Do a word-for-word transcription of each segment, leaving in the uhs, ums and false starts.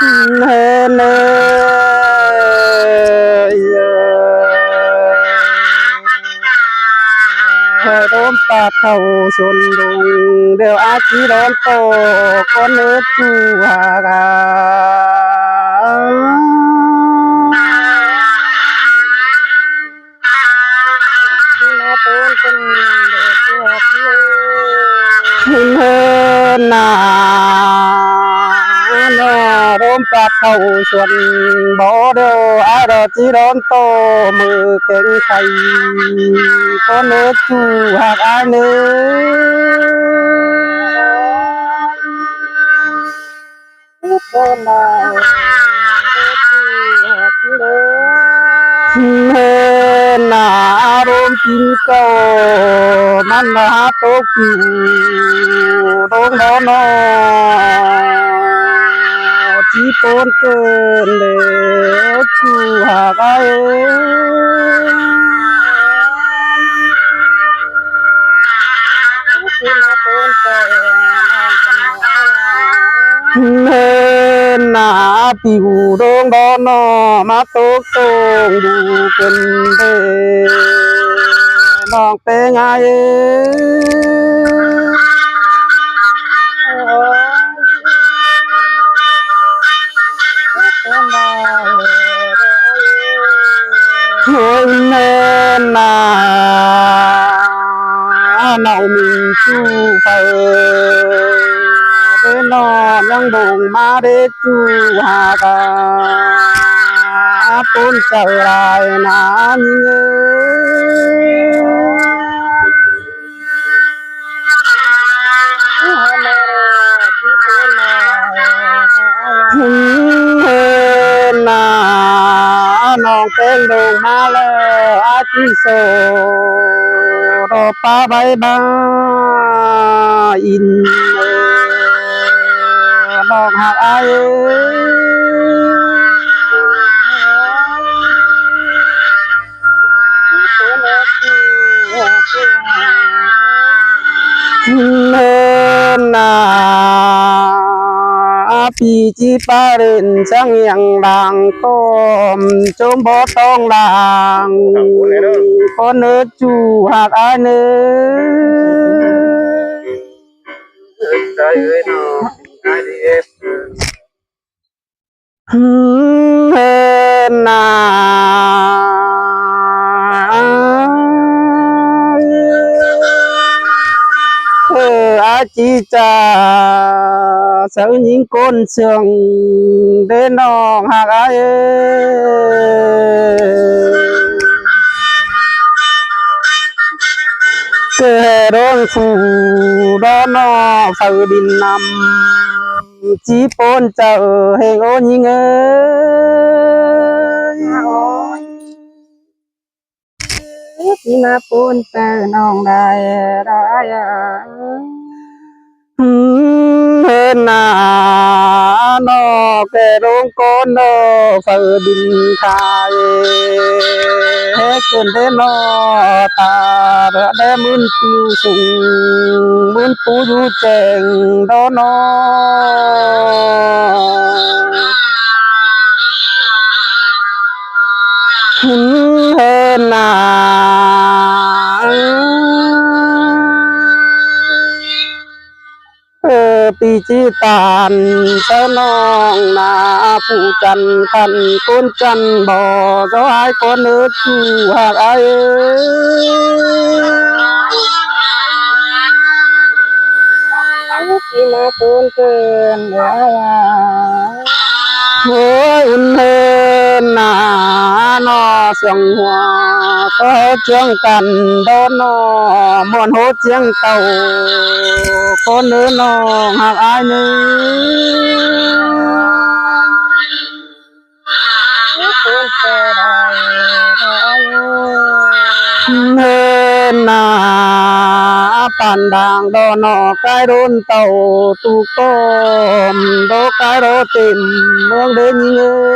Hên ơi, ơi, ơi, đốm pạt khảu suôn đung, đeo á ꞌchí đón tô, ꞌcốn ớt ꞌchu hạc a. Hên ơi nả, nả đốm pạt khảu suôn bó đeo, ải đỏ ꞌchí đón tô ꞌmự kéng khay, ꞌcốn ớt ꞌchu hạc ải ꞌnớ. Hên nả đốm ꞌpính ꞌcọ, ꞌmắn nả tốc ꞌchu đông đó ꞌnọ, ꞌchí ꞌpốn ꞌcợn đé ꞌchu hạc ải. Hên nả ꞌpiu đông đó ꞌnọ, ꞌmá tốc tông đu ꞌcợn đé ꞌnọng ꞌpéng ải. Hên nả, ꞌnọng ꞌmí ꞌchu phaư đé ꞌnọng ꞌnhắng đông ꞌmá đé ꞌchu hạc a, ꞌpốn chaư lai nả ꞌnhính ơi. Hên nả ꞌnọng ꞌpéng đông ꞌmá ꞌlạ, ải ꞌchí sô đo ꞌpá bái ba ín ꞌnọng hạc ải. Hên nả ꞌpi ꞌchí ꞌpá đên ꞌchắng ꞌhiếng đang ꞌcóm, ꞌchốm bó tong đang, ꞌcốn ớt ꞌchu hạc ải ꞌnớ. Hên nả, ơ, ải ꞌchí ꞌchạ, sáư ꞌnhính ꞌcốn sương đé ꞌnọng hạc ải. ꞌCọ ꞌhế đón phủ đó ꞌnọ phaư đin ꞌnặm, ꞌchí ꞌpốn chaư ꞌhéng ꞌnhính ơi. ꞌCọ ꞌmá ꞌpốn chaư ꞌnọng đảy đảy a. Hên nả ꞌnọ ꞌcọ đông ꞌcốn ꞌnọ phaư đin khai, ꞌhế ꞌcợn đé ꞌnọ ta đé ꞌmứn ꞌpiu sung, ꞌmứn ꞌpú dú cheng đó ꞌnọ. Hên nả, ơ, pi ꞌchí ꞌtan sáư ꞌnọng nả phủ chăn khăn ꞌcốn chăn bó, do ải ꞌcốn ớt ꞌchu hạc ải. Ôi, ún hên nả ꞌnọ sương hua ꞌcọ ꞌchương căn đó ꞌnọ, ꞌmuôn ꞌhố ꞌchương tảu ꞌcốn ớt ꞌnọng hạc ải ꞌnớ. Hên nả păn đang đó ꞌnọ, cái đôn tàu tu ꞌcóm, đó cái đó tìm ꞌmướng đế ꞌnhính ơi.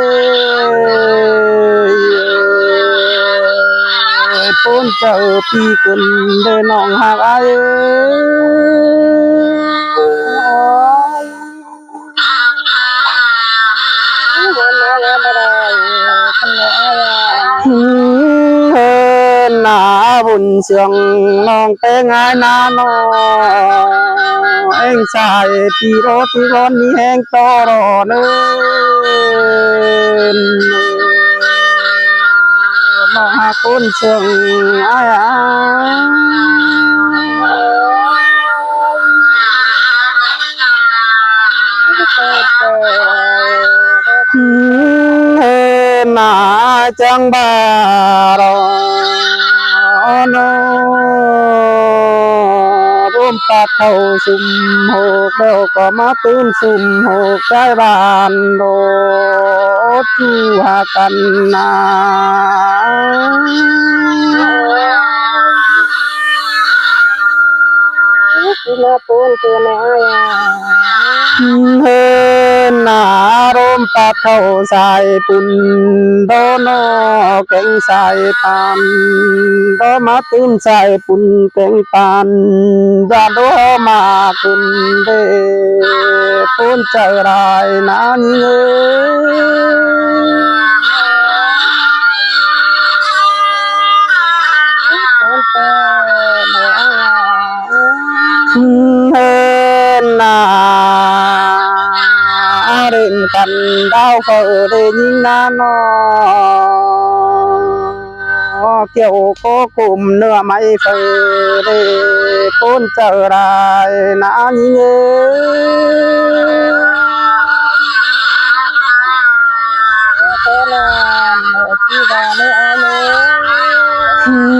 ꞌPốn chaư ꞌpi ꞌcợn đé ꞌnọng hạc ải. Hên nả bun siêng ꞌnọng ꞌpéng ải nả ꞌnọ. Eng sai ꞌpi ꞌló ꞌpi ꞌlón ꞌmí ꞌhéng ꞌto ꞌló ꞌnớ. ꞌNọng ꞌhặc ꞌcốn siêng ải à. Hên nả chắng ꞌva ꞌló ꞌnớ. Rôm pát khảu sum hốc ꞌlẹo ꞌcọ ꞌmá tứm sum hốc ꞌchái ꞌván ꞌló ꞌchu ꞌhặc căn nả. Hên nả rôm pát khảu sai pun ꞌló ꞌnớ, kéng sai păn ꞌló ꞌmá tứm sai pun kéng păn. ꞌVa ꞌló ꞌmá ꞌcứn đé ꞌcốn chaư lai nả ꞌnhính ơi. Hên nả rim căn đao phaư đé ꞌnhính nả ꞌnọ. Kiẻo ꞌcọ cốm ꞌnưa ꞌmạy phaư đé ꞌcốn chaư lai nả ꞌnhính ơi.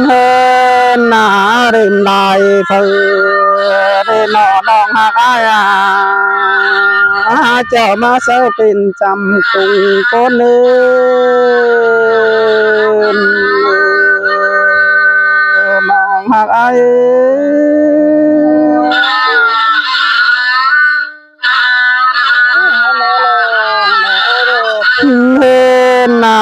Hên nả rim lai phaư đé ꞌnọ ꞌnọng ꞌhặc ải à. Chảu ꞌmá sáư pên chăm tung ꞌcốn ơn. ꞌNọng ꞌhặc ải ơi. Hên nả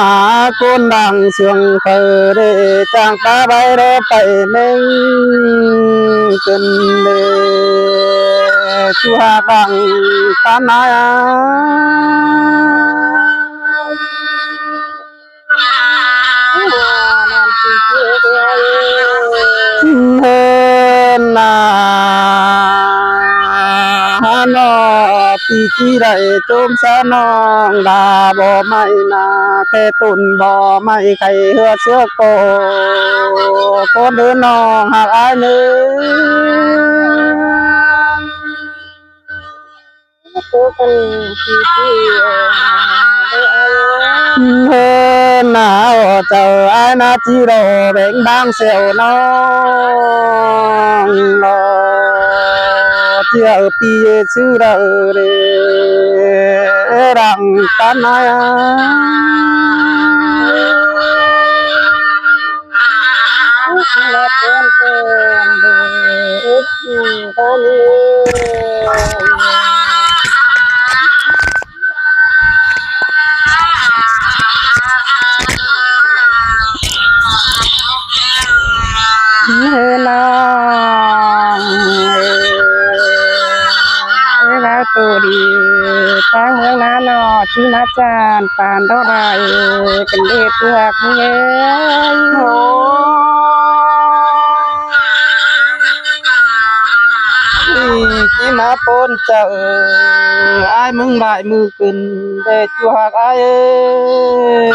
ꞌcốn đang siêng phaư đé chắng ta ꞌvạy đé pay ꞌmếng ꞌcứn đé ꞌchu ꞌhặc đang tán ải à. Hên nả ꞌnọ ꞌpi ꞌchí đảy chốm sa ꞌnọng đa báu ꞌmạy nả, kẻ tốn báu ꞌmạy khay ꞌhứa ꞌsứa ꞌcọ ꞌcốn đé ꞌnọng ꞌhặc ải ꞌnớ. Hên nả ꞌchớ ải nả ꞌchí ꞌló béng đang sẻo ꞌnọng ꞌló ꞌchí ꞌpi ꞌchư đaư đé đang tán ải à. Hên nả ꞌlẹo ꞌtố đi ꞌtáng ꞌmướng nả ꞌnọ ꞌchí ꞌmá chăn păn đó đảy ꞌcứn đé ꞌchu ꞌhặc ꞌnhính ơi. Ôi, ꞌchí ꞌmá ꞌcốn chaư ải ꞌmướng lai ꞌmướng ꞌcứn đé ꞌchu ꞌhặc ải ơi.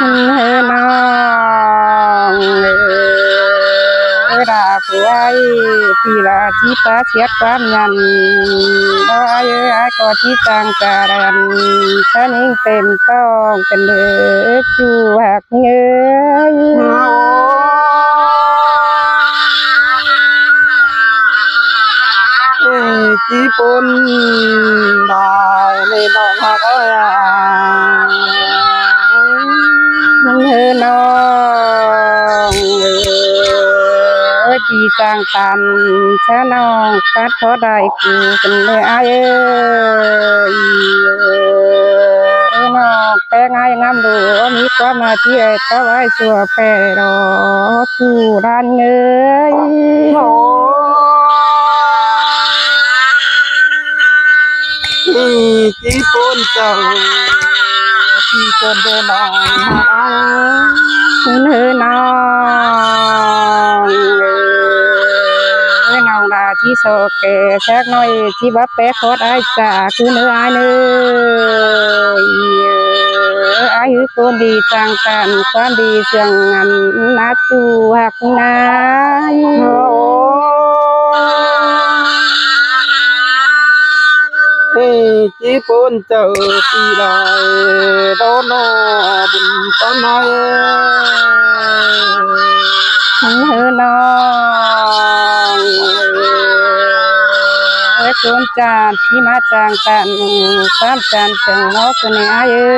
Hên nả ꞌlẹo đa phu ải ꞌpi ꞌlạ ꞌchí ꞌpá siết ꞌquám nhẳn đó ải ơi, ải ꞌcọ ꞌchí chắng chả đen sa ꞌnhính pên ꞌtọng ꞌcứn đé ꞌchu ꞌhặc ꞌnhính ơi. Ôi, ꞌchí ꞌcốn đảy ꞌnị ꞌnọng ꞌhặc ải à. Hên nả ꞌchí chắng tăn sa ꞌnọng pắt khó đảy ꞌcứn đé ải ơi. ꞌNọng ꞌpéng ải ngắm đu ꞌmí ꞌquám ꞌmá ꞌchí ải ꞌtó ải sua pé ꞌló ꞌchu đan ơi. Ư, ꞌchí ꞌcốn chaư ꞌchí ꞌcốn đé ꞌnọng ꞌhặc ꞌa. ꞌCốn ꞌhứ ꞌnọng ới, ꞌnọng đa ꞌchí sổ kẻ sắc ꞌnọi ꞌchí báp pét khót ải chả ꞌcốn ꞌhứ ải ꞌnớ. Ải ꞌhứ ꞌcốn đi chang căn ꞌquám đi siêng ngắm nát ꞌchu ꞌhặc ꞌnái. Ư, ꞌchí ꞌcốn chaư ꞌchí lai đón ꞌnọ bun ꞌtón ꞌnọi ꞌhứ ꞌnọng ới, ꞌcốn chả ꞌchí ꞌmá chang căn ꞌquám căn siêng ꞌnọ ꞌcốn ꞌnị ải ới.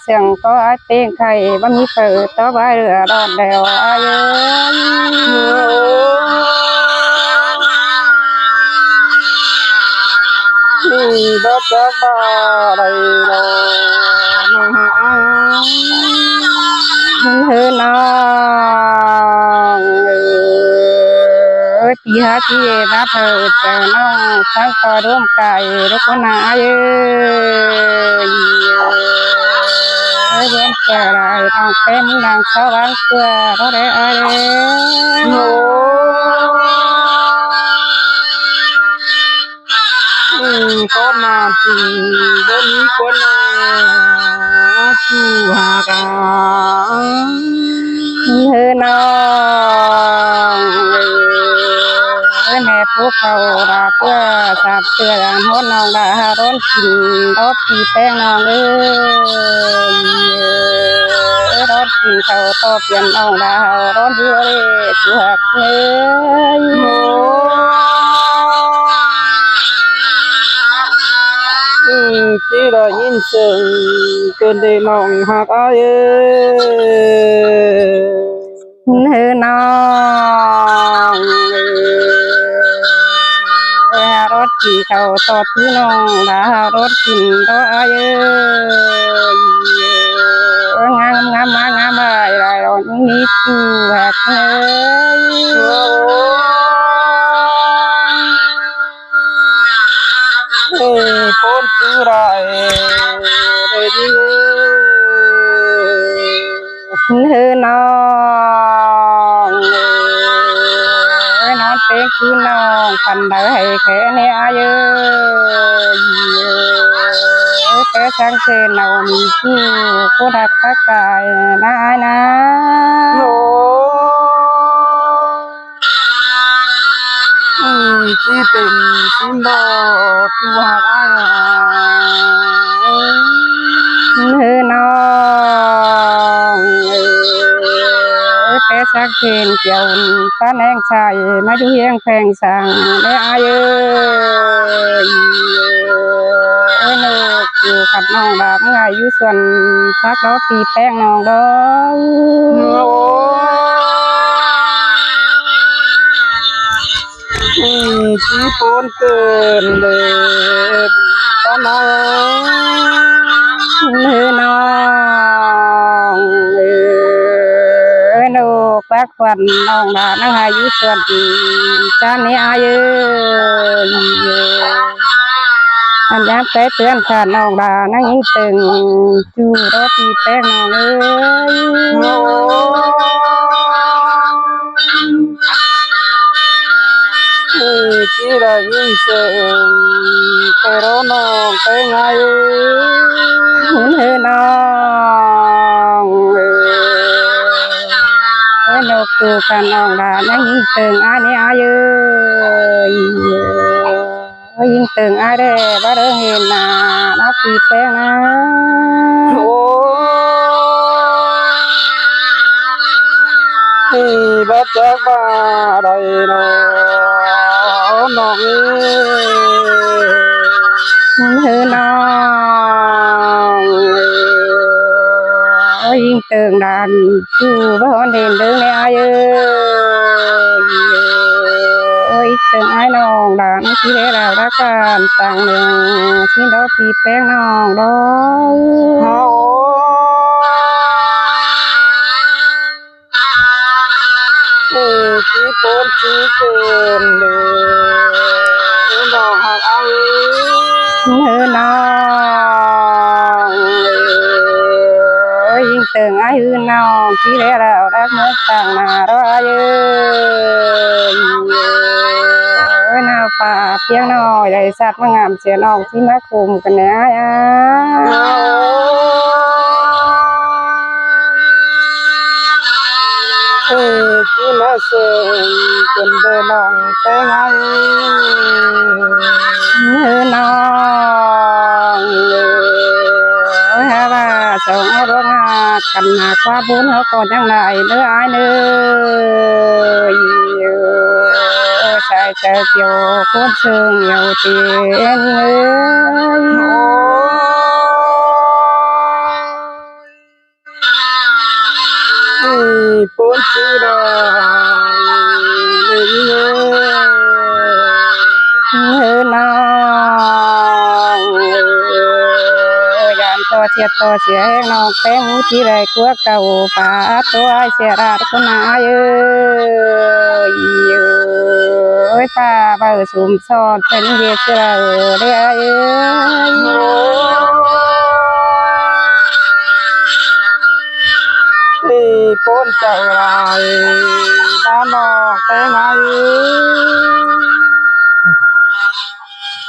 Siêng ꞌcọ ải ꞌpéng khay báu ꞌmí phaư tó bái lửa đón đẻo ải ới. Báu chắc ꞌva đảy lo ꞌnọng ꞌhặc ꞌa. ꞌCốn ꞌhứ ꞌnọng ới, ꞌpi hák ꞌpi báp phaư chaư ꞌnọng ꞌphắng ꞌtoi ꞌlốm cai ꞌlốc ꞌcốn ꞌnị ải ới. Ới, ꞌviến chaư lai ꞌnọng pé ꞌmí đang sáu váng ꞌpưa ꞌlốc đé ải ới. Ư, ꞌcốn ꞌnị ꞌchí báu ꞌmí ꞌcốn ꞌnị ꞌchu ꞌhặc ꞌa. ꞌHứ ꞌnọng ới, ꞌmẹ pú khảu đa ꞌpưa sạp ꞌtưa đa ꞌmốt ꞌnọng đa hảư đón kin đót ꞌpi ꞌpéng ꞌnọng ới. Đón kin khảu ꞌto piên ꞌnọng đa hảư đón dú ới, ꞌchu ꞌhặc ới. Ư, ꞌchí đa ꞌnhính siêng ꞌcốn đé ꞌnọng ꞌhặc ải ới. ꞌHứ ꞌnọng ới, hảư đón kin khảu ꞌto ꞌtứ ꞌnọng đa hảư đón kin ꞌto ải ới. Ơ, ngắm ngắm ꞌmá ngắm ải lai lo ꞌnhính ꞌchu ꞌhặc ới. Ư, ꞌcốn ꞌchí lai đảy đi ới. ꞌHứ ꞌnọng ới, ꞌnón ꞌpéng ꞌcứ ꞌnọng khăn đaư hảư khék ꞌnị ải ới. Ơ, té sáng ꞌchớ ꞌnọng ꞌmí ꞌchu ꞌcốn ꞌhặc ꞌhặc cai ꞌnớ ải ꞌnớ. Ư, ꞌchí pên sín ꞌnọ ꞌchu ꞌhặc ải ới. ꞌHứ ꞌnọng ới, té sắc ꞌchớ kiẻo ꞌpá ꞌnéng sai ꞌmá dú ꞌhiếng pheng sang ꞌnị ải ới. Ơ, ꞌnộc ꞌchu khăn ꞌnọng đa ꞌmí ải dú suôn sắc đót ꞌpi ꞌpéng ꞌnọng đón. Ư, ꞌchí ꞌcốn ꞌcốn đé ꞌtón ꞌnọng ới. ꞌHứ ꞌnọng ới, ꞌnộc bác khuôn ꞌnọng đa ꞌnăng hảư dú suôn ꞌpi ꞌchá ꞌnị ải ới. Ăn dáng té ꞌtươn khăn ꞌnọng đa ꞌnăng ꞌnhính tơng ꞌchu đót ꞌpi ꞌpéng ꞌnọng ới. Ư, ꞌchí đa ꞌnhính siêng ꞌtoi đón ꞌnọng ꞌpéng ải ới. ꞌHứ ꞌnọng ới, ꞌnộc ꞌchu khăn ꞌnọng đa ꞌnăng ꞌnhính tơng ải ꞌnị ải ới. Ơ, ꞌnhính tơng ải đé báu đảy hên ꞌnạ ꞌpi ꞌpéng ꞌnớ. Ơ, báu chắc ꞌva đảy lo ꞌnọng ới. ꞌHứ ꞌnọng ới, ꞌnhính tơng đa ꞌchu báu hên đảy ꞌnị ải ới. Ơ, ꞌnhính tơng ải ꞌnọng đa ꞌnị ꞌchí đé đao đá căn tang ꞌnưng ꞌsịn đót ꞌpi ꞌpéng ꞌnọng đón. Ơ, ꞌchí ꞌcốn ꞌchí ꞌcốn ꞌnớ, ꞌnọng ꞌhặc ái ới. ꞌNọng ới, ꞌnhính tơng ái ꞌhứ ꞌnọng ꞌchí đé đaư đắc ꞌmướng ꞌtáng ꞌnạ ꞌlới ái ới. Ơ, ꞌnạu ꞌphạ ꞌpiếng ꞌnọi đảy ꞌsặt ꞌmá ngắm ꞌsịn ꞌnọng ꞌchí ꞌmá khum căn ꞌnị ái ới. Ơ, ꞌchí ꞌmá sương căn đé ꞌnọng ꞌtếng ái ới. ꞌNọng ới, hák ꞌva song ꞌhụ ꞌluống ꞌhặc căn ꞌnạ, ꞌquám bún ꞌháu ꞌcọ ꞌnhắng lai ꞌnớ ái ꞌnớ. Sai chaư kiêu ꞌcốn sương nhiều tiên ới. Ơ, ꞌcốn ꞌchí đaư ꞌnị ới. ꞌNọng ới, dản ꞌto ꞌsiết ꞌto sia ꞌhéng ꞌnọng ꞌtếng ú ꞌchí đảy cuốc cau pát ꞌtố ái sia đaư ꞌcốn ꞌnạ ái ới. Ơ, ꞌphạ ꞌvạu sum son ꞌpéng ꞌdệt sia đaư đé ái ới. Ơ, ꞌcốn chaư lai ꞌnạ ꞌnọng ꞌtếng ái ới.